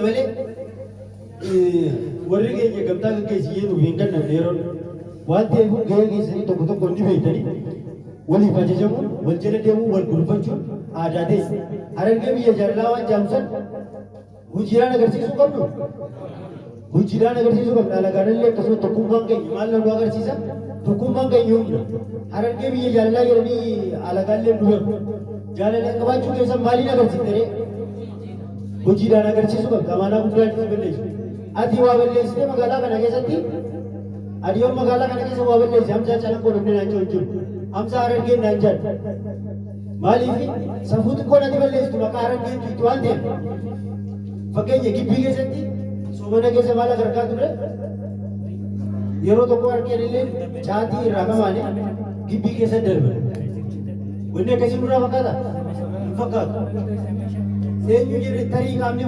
Malee warri keenya gamtaa gaggeessiyee nuuf hin kennamne yeroon waan ta'eef gahee keessanii tokko tokko ni beektanii waliif ajajamuun, wal jala deemuun, wal gulfachuun aadaa ta'e. Harargee biyya jaalalaa waan jaamsan hojiidhaan agarsiisuu qabnu. Hojiidhaan agarsiisuu qabna. Alagaanillee akkasuma tokkummaan keenya maal nu agarsiisa? Tokkummaan keenya humna. Harargee biyya jaalalaa jedhanii alagaallee nu beeku. Jaalala qabaachuu keessan maaliin agarsiifte? Hojiidhaan agarsiisuu qabda. Amaanaa guddaa itti balleessu. Ati waa balleessitee magaalaa kana keessatti, adiyoon magaalaa kana keessa waa balleesse, Hamzaa Calanqoo namni naan jiru jiru. Hamzaa Harargeen naan jedhu. Maaliif? Safuu xiqqoo natti balleessitu maqaa Harargeetu itti waan ta'eef. Fakkeenya, gibbii keessatti soomana keessa maal agargaa ture? Yeroo tokko harkeen illee caatii irraa qamaane gibbii keessa darban. Wanni akkasii nurraa fakkaata? Hin fakkaatu. Eenyu jedhe tarii qaamni